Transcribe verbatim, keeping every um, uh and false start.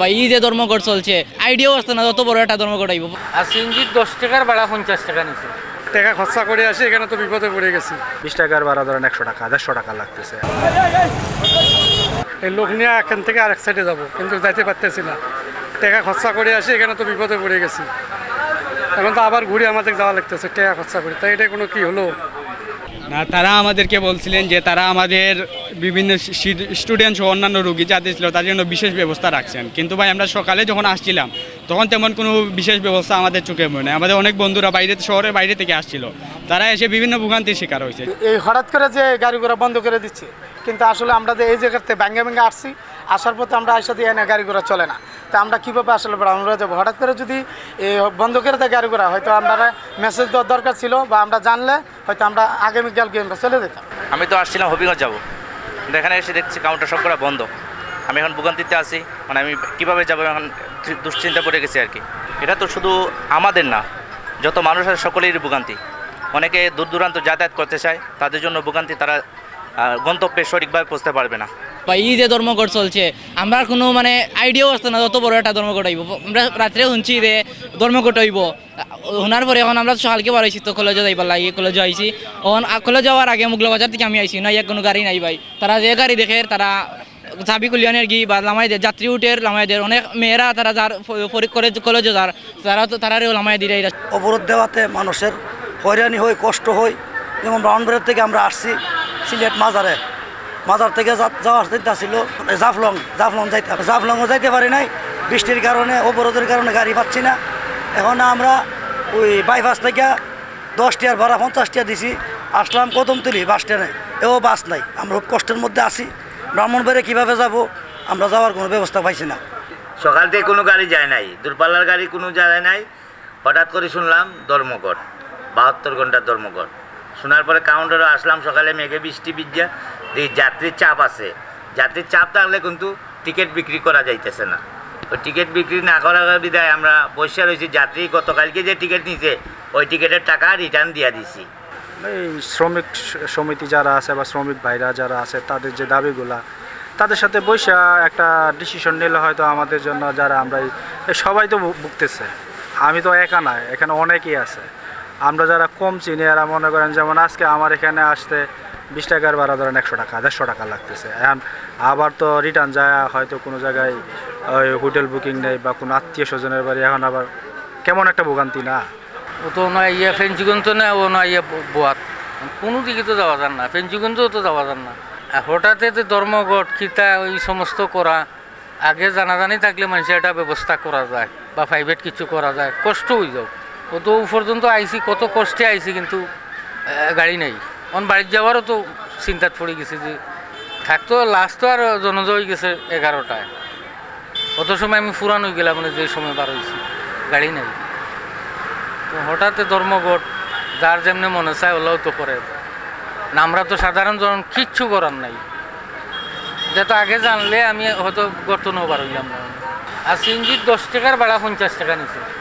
ভাই, এই যে ধর্মঘট চলছে, আইডিয়াও আসতো না যত বড় একটা ধর্মঘট আইব। আর সিএনজির দশ টাকার ভাড়া পঞ্চাশ টাকা নিছে। টাকা খরচা করে আসি, এখানে তো বিপদে পড়ে গেছি। বিশ টাকার ভাড়া ধরেন একশো টাকা, দেড়শো টাকা লাগতেছে। এই লোক নিয়ে এখান থেকে আরেক সাইডে যাব, কিন্তু যাইতে পারতেছি না। টাকা খরচা করে আসি, এখানে তো বিপদে পড়ে গেছি। এখন তো আবার ঘুরে আমাদের যাওয়া লাগতেছে টাকা খরচা করে। তাই এটা কোনো কি হলো? না, তারা আমাদেরকে বলছিলেন যে তারা আমাদের বিভিন্ন স্টুডেন্ট সহ অন্যান্য রোগী যাদের ছিল, তাদের জন্য বিশেষ ব্যবস্থা রাখছেন। কিন্তু ভাই, আমরা সকালে যখন আসছিলাম, তখন তেমন কোনো বিশেষ ব্যবস্থা আমাদের চোখে পড়ে নাই। আমাদের অনেক বন্ধুরা বাইরে, শহরের বাইরে থেকে আসছিল, তারা এসে বিভিন্ন ভোগান্তির শিকার হয়েছে। এই হঠাৎ করে যে গাড়ি ঘোড়া বন্ধ করে দিচ্ছে, কিন্তু আসলে আমরা যে এই জায়গাতে ব্যাঙ্গে ব্যাঙ্গে আসছি, আসার পথে আমরা আইসা দিয়ে এনে গাড়ি ঘোড়া চলে না। তা আমরা কীভাবে আসলে ব্রাহ্মণবাড়িয়া যাবো? হঠাৎ করে যদি এই বন্ধ করে দেয় গাড়ি ঘোড়া, হয়তো আমরা মেসেজ দেওয়ার দরকার ছিল, বা আমরা জানলে হয়তো আমরা আগামীকালকে আমরা চলে যেতাম। আমি তো আসছিলাম হবিগঞ্জ যাব, কিন্তু এখানে এসে দেখছি কাউন্টার সব করা বন্ধ। আমি এখন ভোগান্তিতে আছি, মানে আমি কিভাবে যাবো এখন, দুশ্চিন্তা পড়ে গেছি আর কি। এটা তো শুধু আমাদের না, যত মানুষ আছে সকলেরই ভোগান্তি। অনেকে দূর দূরান্ত যাতায়াত করতে চায়, তাদের জন্য ভোগান্তি, তারা আহ, গন্তব্যে সঠিকভাবে পৌঁছতে পারবে না। ভাই, এই যে ধর্মঘট চলছে, আমরা কোনো মানে আইডিয়াও আসতো না যত বড় একটা ধর্মঘট আইব। আমরা রাত্রে শুনছি যে ধর্মঘট হইব, শোনার পরে এখন আমরা সকালকে বার হয়েছি তো কলেজে যাইবার লাগি, কলেজে আইছি। এখন আ- কলেজ যাওয়ার আগে মুগলা বাজার থেকে আমি আইছি, না ইয়া কোনো গাড়ি নাই ভাই। তারা যে গাড়ি দেখে তারা চাবি খুলিয়া নেয় কি বা লামাই দেয়, যাত্রী উঠের লামাই দেয়। অনেক মেয়েরা তারা যার ফ- ফরি- কলেজ কলেজে যার, তারা তো তারারেও লামাই দিলে এরা। অবরোধ দেওয়াতে মানুষের হয়রানি হয়, কষ্ট হয়। যেমন ব্রাহ্মণবাড়িয়া থেকে আমরা আসছি সিলেট মাজারে, মাজার থেকে যা- যাওয়ার চিন্তা ছিল জাফলং, জাফলং যাইতাম, জাফলংও যাইতে পারি নাই বৃষ্টির কারণে, অবরোধের কারণে গাড়ি পাচ্ছি না। এখন আমরা ওই বাইপাস থেকে দশ টিয়ার ভাড়া পঞ্চাশ টিয়া দিছি, আসলাম কদমতলি বাস স্ট্যান্ডে, এও বাস নাই। আমরা খুব কষ্টের মধ্যে আছি। ব্রাহ্মণবাড়িয়া কীভাবে যাব? আমরা যাওয়ার কোনো ব্যবস্থা পাইছি না। সকাল থেকে কোনো গাড়ি যায় নাই, দূরপাল্লার গাড়ি কোনো যায় নাই। হঠাৎ করে শুনলাম ধর্মঘট, বাহাত্তর ঘন্টার ধর্মঘট। শোনার পরে কাউন্টারে আসলাম সকালে, মেঘে বৃষ্টি ভিজা, দেখি যাত্রীর চাপ আছে। যাত্রীর চাপ থাকলে কিন্তু টিকিট বিক্রি করা যাইতেছে না। ওই টিকিট বিক্রি না করার বিধায় আমরা বসে রয়েছি। যাত্রী গতকালকে যে টিকিট নিছে, ওই টিকিটের টাকা রিটার্ন দিয়া দিছি। এই শ্রমিক স- সমিতি যারা আছে বা শ্রমিক ভাইরা যারা আছে, তাদের যে দাবিগুলা, তাদের সাথে বৈশা একটা ডিসিশন নিলে হয়তো আমাদের জন্য, যারা আমরা এই, এই সবাই তো ভু- ভুগতেছে, আমি তো একা না, এখানে অনেকেই আছে। আমরা যারা কম চিনি, এরা মনে করেন, যেমন আজকে আমার এখানে আসতে বিশ টাকার ভাড়া ধরেন একশো টাকা, দেড়শো টাকা লাগতেছে। এখন আবার তো রিটার্ন যায়, হয়তো কোনো জায়গায় ওই হোটেল বুকিং নেই বা কোনো আত্মীয় স্বজনের বাড়ি, এখন আবার কেমন একটা ভোগান্তি না? ও তো না ইয়া ফেঞ্চুগঞ্জ তো না, ও না ইয়া ব- বোয়াত। কোনো দিকে তো যাওয়া যার না, ফেঞ্চুগঞ্জও তো যাওয়া যার না। আর হঠাৎ এতে ধর্মঘট কিতা ওই সমস্ত করা, আগে জানাজানি থাকলে মানুষের একটা ব্যবস্থা করা যায় বা প্রাইভেট কিছু করা যায়, কষ্ট হয়ে যাও। ও তো ও পর্যন্ত আইছি, কত কষ্টে আইছি, কিন্তু আহ, গাড়ি নেই। এখন বাড়ির যাওয়ারও তো চিন্তাত পড়ে গেছি যে থাকতো লাস্ট তো আর জনজয় হয়ে গেছে এগারোটায়। অত সময় আমি ফুরান হয়ে গেলাম, মানে যে সময় বার হয়েছি, গাড়ি নাই। তো হঠাৎ ধর্মঘট, যার যেমনে মনে চায় ওলাও তো করে। না, আমরা তো সাধারণ জন, কিচ্ছু করার নাই। এটা তো আগে জানলে আমি হয়তো গর্ত নিয়েও বার হইলাম না। আর সিএনজির দশ টাকার ভাড়া পঞ্চাশ টাকা নিছে।